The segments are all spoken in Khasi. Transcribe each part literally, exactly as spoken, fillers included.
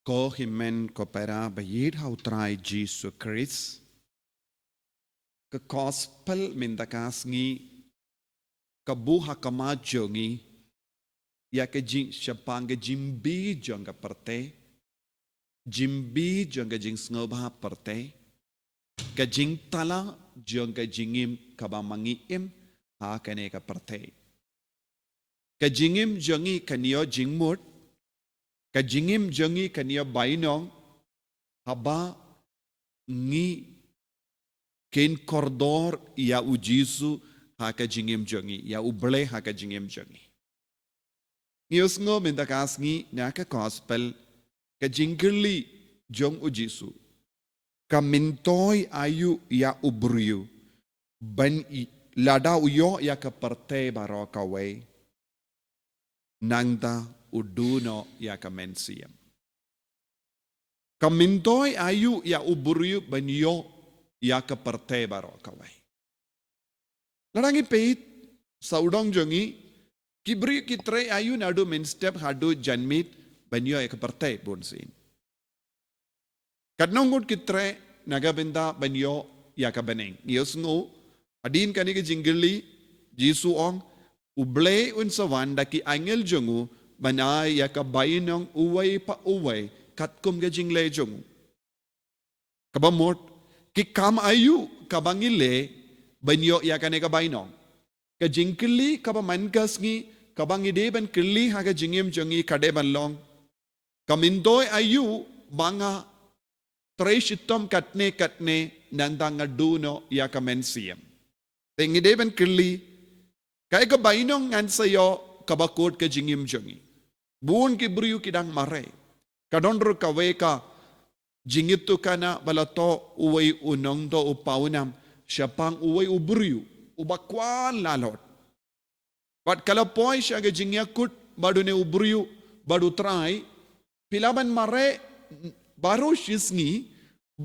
Ko hynmen ko para ba ïeit ha u Trai Jisu Khrist. Ka gospel mynta ka sngi ka buh ha khmat jong ngi ïa ka jing shaphang ka jingim jong ka pyrthei, jingim jong ka jingsngewbha pyrthei, ka jingthala jong ka jingim kaba ma ngi im ha kane ka pyrthei. Ka jingim jong ngi kan ïoh jingmut, ka jingim jong ngi kan ïoh bainong, haba ngi kin kordor ïa u Jisu ha ka jingim jong ngi, ïa u Blei ha ka jingim jong ngi. Ngi ïohsngew mynta ka sngi na ka gospel ka jingkylli jong u Jisu. Ka myntoi aïu ïa u briew ban i-, lada u ïoh ïa ka pyrthei baroh kawei, nangta u duh noh ïa ka mynsiem. Ka myntoi aïu ïa u briew ban ïoh ïa ka pyrthei baroh kawei. Lada ngi peit sawdong jong ngi, ki briew ki trei aïu naduh mynstep haduh janmiet ban ïoh ïa ka pyrthei bun sien. Katno ngut ki trei na ka bynta ban ïoh ïa ka bneng. Ngi ïohsngew hadien kane ka jingkylli, Jisu ong, u Blei un sa wan da ki angel jong u ban ai ïa ka bainong uwei pa uwei katkum ka jingleh jong u. Kaba mut, ki kam aïu kaba ngi leh ban ïoh ïa kane ka bainong. Ka jingkylli kaba man ka sngi kaba ngi dei ban kylli ha ka jingim jong ngi ka dei ban long, ka myntoi aïu ba nga trei shitom katne katne nangta nga duh noh ïa ka mynsiem. Te ngi dei ban kylli, kaei ka bainong ngan sa ïoh kaba kut ka jingim jong ngi. Bun ki briew ki dang mareh. Ka don ruh kawei ka jingïathuhkhana ba la thoh uwei u nongthoh u pawnam shaphang uwei u briew uba kwah lalot. Bad ka la poi sha ka jingïakut bad une u briew bad u Trai, phi lah ban mareh baroh shi sngi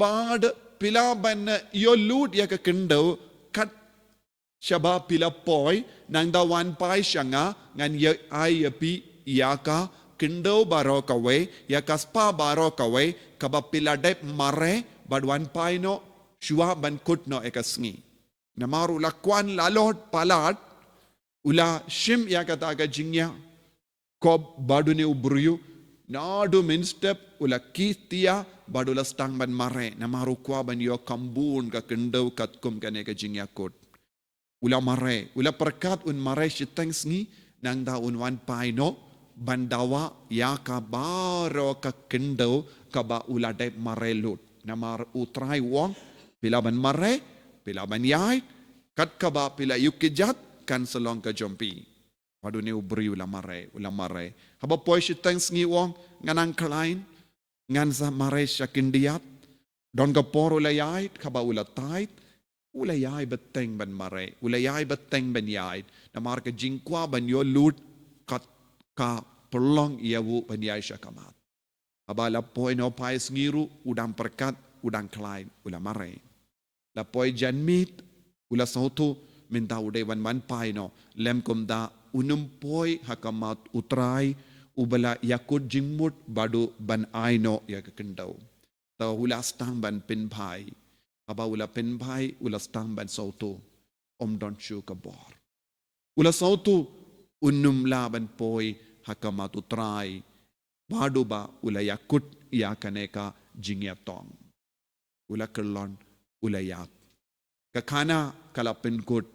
bad phi lah ban ïoh lut ïa ka khyndew kat shaba phi la poi, nangta wan phai sha nga, ngan ïa ai ïa phi ïa ka khyndew baroh kawei, ïa ka spah baroh kawei kaba phi la dep mareh, bad wan phai noh shuwa ban kut noh ïa ka sngi. Namar u la kwah lalot palat, u la shim ïa kata ka jingïa kop bad une u briew, naduh mynstep u la kiew ïa, bad u la sdang ban mareh, namar u kwah ban ïoh kham bun ka khyndew katkum kane ka jingïakut. U la mareh, u la pyrkhat un mareh shiteng sngi, nangta un wan phai noh ban dawa ïa ka baroh ka khyndew kaba u la dep mareh lut. Namar u Trai u ong, phi lah ban mareh, phi lah ban ïaid, kat kaba phi la ïoh kjat kan sa long ka jong phi. Bad une u briew u la mareh, u la mareh. Haba poi shiteng sngi u ong, ngan nang khlaiñ, ngan sa mareh sha khyndiat. Don ka por u la ïaid, haba u la tied, u la ïai bteng ban mareh, u la ïai bteng ban ïaid. Namar ka jingkwah ban ïoh lut kat ka pynlong ïa u ban ïai sha khmat. Haba la poi noh phai sngi ruh, u dang pyrkhat, u dang khlaiñ, u la mareh. La poi janmiet, u la sngewthuh, mynta u dei ban wan phai noh, lym kumta, un ym poi ha khmat u Trai, uba la ïakut jingmut bad u ban ai noh ïa ka khyndew. Te u la sdang ban pynphai. Haba u la pynphai, u la sdang ban sngewthuh, ym don shuh ka bor. U la sngewthuh, un ym lah ban poi ha khmat u Trai, bad uba u la ïakut ïa kane ka jingïatong. U la kyllon, u la ïap. Ka khana ka la pynkut.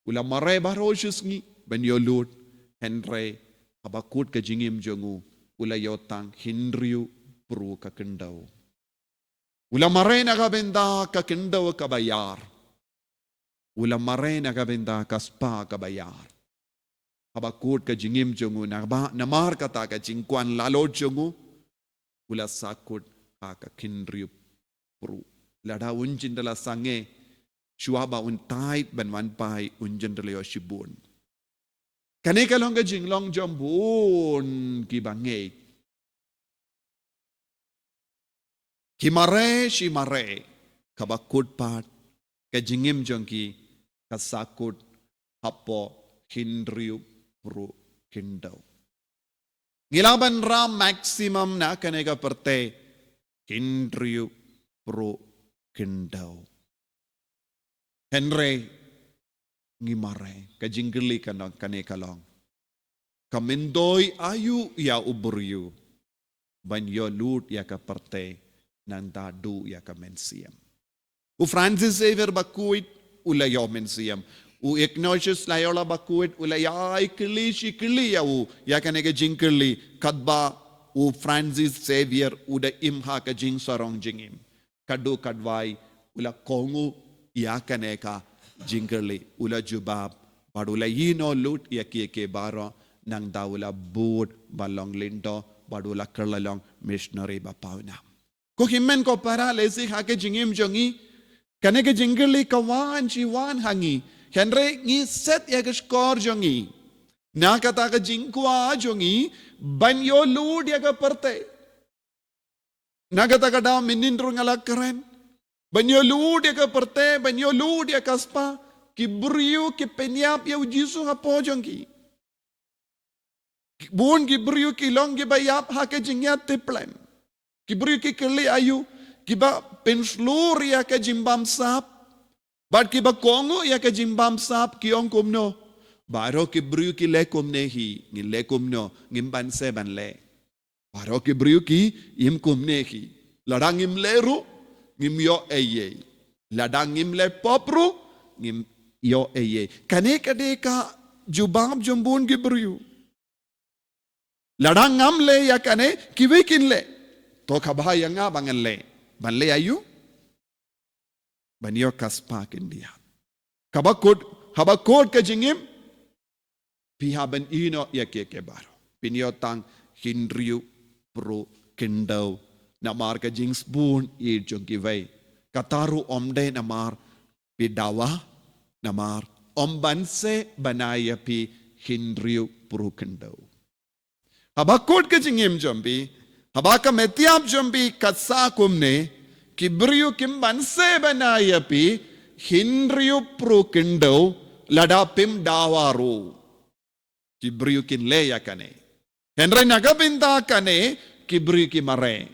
U la mareh baroh shi sngi ban ïoh lut, hynrei haba kut ka jingim jong u, u la ïoh tang hynriewphew ka khyndew. U la mareh na ka bynta ka khyndew kaba ïar. U la mareh na ka bynta ka spah kaba ïar. Haba kut ka jingim jong u, naba namar kata ka jingkwah lalot jong u, u la sahkut ha ka hynriewphew. Lada un jin da la sangeh, shuwa ba un tied ban wan phai, un jin da la ïoh shibun. Kane ka long ka jinglong jong bun ki bangeit. Ki mareh shi mareh, kaba kut pat ka jingim jong ki ka sahkut hapoh hynriewphew khyndew. Ngi lah ban rah maximum na kane ka pyrthei hynriew pruh khyndew. Hynrei ngi mareh, ka jingkylli ka long, kane ka long, ka myntoi aïu ïa u briew ban ïoh lut ïa ka pyrthei nangta duh ïa ka mynsiem. U Francis Xavier bakhuid u la ïoh mynsiem. U Ignatius Loyola bakhuid u la ïai kylli shi kylli ïa u ïa kane ka jingkylli, katba u Francis Xavier u da im ha ka jingsarong jingim. Katdu katwai u la kohnguh ïa kane ka jingkylli, u la jubab, bad u la ïehnoh lut ïa kiei kiei baroh, nangta u la bud ban long lyngdoh, bad u la kylla long missionary ba pawnam. Ko hynmen ko para, lehse ha ka jingim jong ngi kane ka jingkylli ka wan shi wan ha ngi. Hynrei ngi set ïa ka shkor jong ngi na kata ka jingkwah jong ngi ban ïoh lut ïa ka pyrthei. Na kata ka daw mynnin ruh nga la kren, ban ïoh lut ïa ka pyrthei, ban ïoh lut ïa ka spah. Ki briew ki pynïap ïa u Jisu hapoh jong ki. Bun ki briew ki long kiba ïap ha ka jingïatiplem. Ki briew ki kylli aïu, kiba pynshlur ïa ka jingbamsap bad kiba kohnguh ïa ka jingbamsap ki ong kumno? Baroh ki briew ki leh kumne hi, ngin leh kumno? Ngim banse ban leh. Baroh ki briew ki im kumne hi. Lada ngim leh ruh ngim ïoh ei ei. Lada ngim leh pop ruh ngim ïoh ei ei. Kane ka dei ka jubab jong bun ki briew. Lada ngam leh ïa kane, kiwei kin leh. To kaba ïa nga ba ngan leh. Ban leh aïu? Ban ïoh ka spah khyndiat. Kaba kut, haba kut ka jingim, phi hap ban ïehnoh ïa kiei kiei baroh. Phin ïoh tang hynriew pruh khyndew. Namar ka jingsbun ïeit jong kiwei. Kata ruh ym dei namar phi dawa, namar ym banse ban ai ïa phi hynriew pruh khyndew. Haba kut ka jingim jong phi, haba ka met ïap jong phi ka sah kumne, ki briew kim banse ban ai ïa phi hynriew pruh khyndew lada phim dawa ruh. Ki briew kin leh ïa kane. Hynrei na ka bynta kane ki briew ki mareh.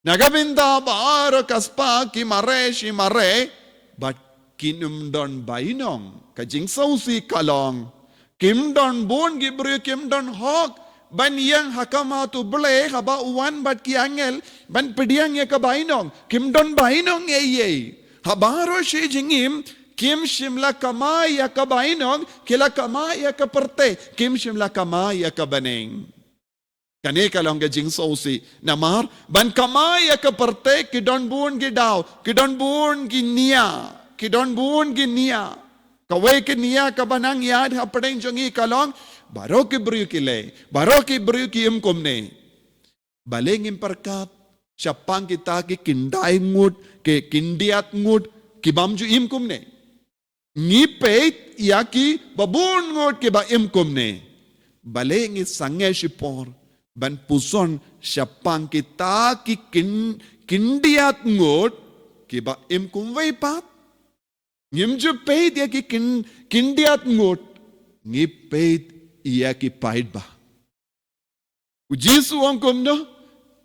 Na ka bynta baroh ka spah ki mareh shi mareh, bad kim don bainong. Ka jingsngewsih ka long, kim don, bun ki briew kim don hok ban ïeng ha khmat U Blei haba u wan bad ki angel ban pdiang ïa ka bainong. Kim don bainong ei ei. Ha baroh shi jingim kim shym la kamai ïa ka bainong, ki la kamai ïa ka pyrthei, kim shym la kamai ïa ka bneng. Kane ka long ka jingsngewsih. Namar ban kamai ïa ka pyrthei ki don bun ki daw, ki don bun ki nia, ki don bun ki nia. Kawei ka nia kaba nang ïaid hapdeng jong ngi ka long, baroh ki briew ki leh, baroh ki briew ki im kumne. Balei ngim pyrkhat shaphang kita ki khyndai ngut, ki khyndiat ngut, ki bym ju im kumne? Ngi peit ïa kiba bun ngut kiba im kumne. Balei ngi sangeh shipor ban puson shaphang kita ki khyn-, khyndiat ngut kiba im kumwei pat? Ngim ju peit ïa ki khyn-, khyndiat ngut, ngi peit ïa ki paidbah. U Jisu u ong kumno?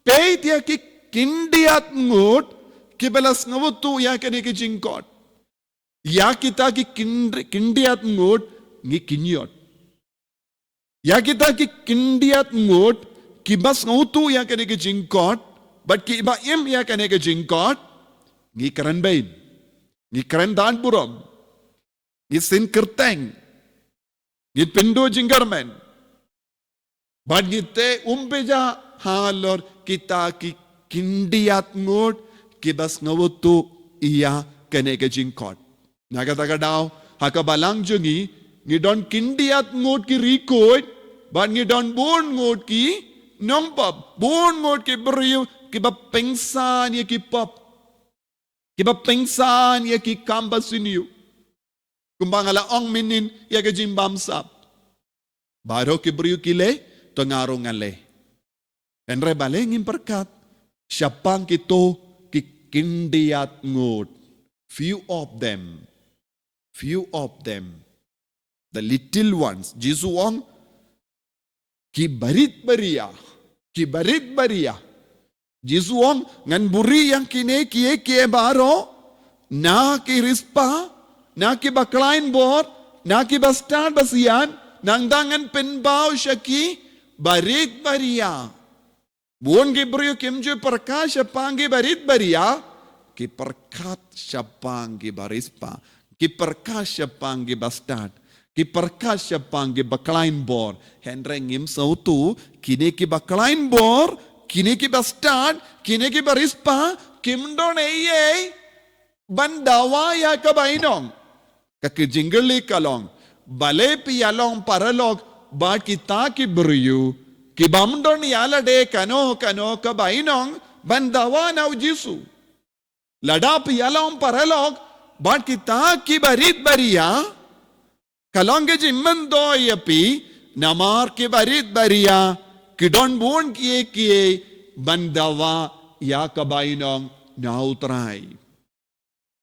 Peit ïa ki khyndiat ngut kiba la sngewthuh ïa kane ka jingkhot. Ïa kita ki khyn-, khyndiat ngut ngi khynñiot. Ïa kita ki khyndiat ngut kiba sngewthuh ïa kane ka jingkhot bad kiba im ïa kane ka jingkhot, ngi kren beiñ, ngi kren dan burom, ngi syn kyrteng, ngi pynduh jingkyrmen. Bad ngi teh umphniang halor kita ki khyndiat ngut kiba sngewthuh ïa kane ka jingkhot. Na kata ka daw, ha ka balang jong ngi, ngi don khyndiat ngut ki riewkhuid, bad ngi don bun ngut ki nongpop, bun ngut ki briew kiba pynsan ïa ki pop, kiba pynsan ïa ki kam basniew. Kumba nga la ong mynnin ïa ka jingbamsap. Baroh ki briew ki leh, to nga ruh nga leh. Hynrei balei ngim pyrkhat shaphang kito ki khyndiat ngut? Few of them. Few of them. The little ones. Jisu u ong, Ki barit baria, ki barit baria. Jisu ong, ngan buhrieh ïa kine kiei kiei baroh na ki riewspah, na ki bakhlaiñ bor, na ki bastad basian, nangta ngan pynpaw sha ki barit baria. Bun ki briew kim ju pyrkhat shaphang ki barit baria, ki pyrkhat shaphang ki bariewspah, ki pyrkhat shaphang ki bastad, ki pyrkhat shaphang ki bakhlaiñ bor. Hynrei ngim sngewthuh, kine ki bakhlaiñ bor, kine ki bastad, kine ki bariewspah, kim don ei ei ban dawa ïa ka bainong. Ka ki jingkylli ka long, balei phi ïalong paralok bad kita ki briew ki bym don ïa lade kano kano ka bainong ban dawa na u Jisu? Lada phi ïalong paralok bad kita ki barit baria, ka long ka jingmyntoi ïa phi, namar ki barit baria ki don bun kiei kiei ban dawa ïa ka bainong na u Trai.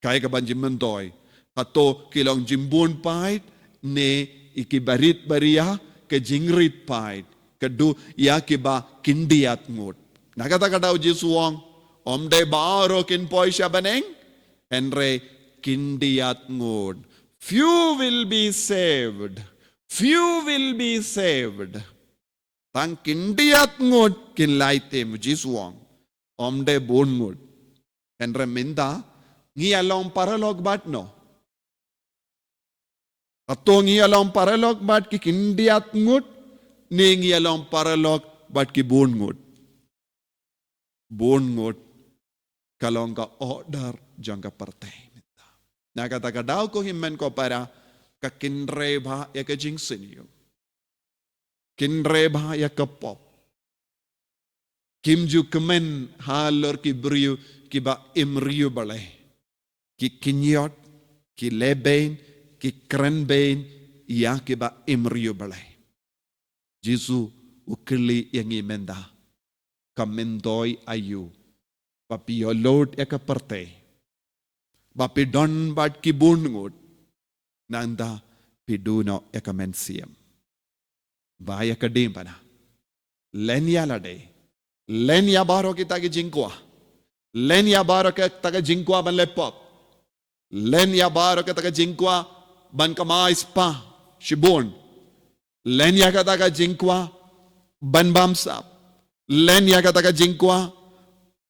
Kaei kaban jingmyntoi? Hato ki long jingbun paid, ne ïa ki barit baria ka jingrit paid, ka dei ïa kiba khyndiat ngut? Na kata ka daw Jisu u ong, ym dei baroh kin poi sha bneng, hynrei khyndiat ngut. Few will be saved. Few will be saved. Tang khyndiat ngut kin lait im, Jisu u ong. Ym dei bun ngut. Hynrei mynta ngi ïalong paralok bad no? Hato ngi ïalong paralok bad ki khyndiat ngut, ne ngi ïalong paralok bad ki bun ngut? Bun ngut ka long ka order jong ka pyrthei mynta. Na kata ka daw ko hynmen ko para, ka kynrei bha ïa ka jingsniew, kynrei bha ïa ka pop. Kim ju kmen halor ki briew kiba im riewblei. Ki khynñiot, ki leh beiñ, ki kren beiñ ïa kiba im riewblei. Jisu u kylli ïa ngi mynta, ka myntoi aïu ba phi ïoh lut ïa ka pyrthei, ba phi don bad ki bun ngut, nangta phi duh noh ïa ka mynsiem? Ba ïa ka diengphna. Len ïa lade. Len ïa baroh kita ki jingkwah. Len ïa baroh kita ki jingkwah ban leh pop. Len ïa baroh kita ki jingkwah ban kamai spah shibun. Len ïa kita ki jingkwah ban bamsap. Len ïa kita ki jingkwah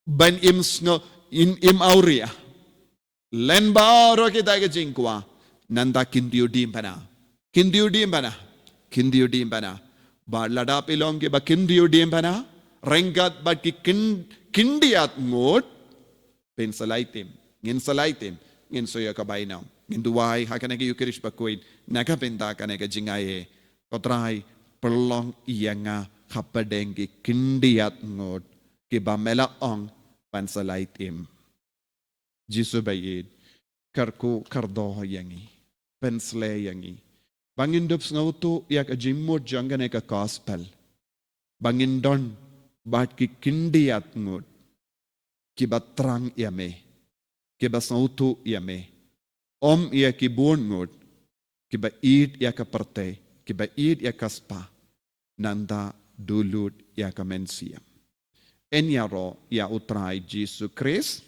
ban im sngew, im, im awria. Len baroh kita ki jingkwah, nangta khyndiat diengphna. Khyndiat diengphna. Khyndiat diengphna. Bad lada phi long kiba khyndiat diengphna ryngkat bad ki khyn-, khyndiat ngut, phin sa lait im. Ngin sa lait im. Ngin sa ïoh ïa ka bainong. Ngin duwai ha kane ka Ïukharist bakhuid na ka bynta kane ka jingai. Ko Trai, pynlong ïa nga hapdeng ki khyndiat ngut kiba me la ong ban sa lait im. Jisu ba ïeit, kyrkhu kyrdoh ïa ngi, pynshlei ïa ngi ba ngin dup sngewthuh ïa ka jingmut jong kane ka gospel, ba ngin don bad ki khyndiat ngut kiba thrang ïa me, kiba sngewthuh ïa me, ym ïa ki bun ngut, kiba ïeit ïa ka pyrthei, kiba ïeit ïa ka spah, nangta duh lut ïa ka mynsiem. Yn ïaroh ïa U Trai Jisu Khrist.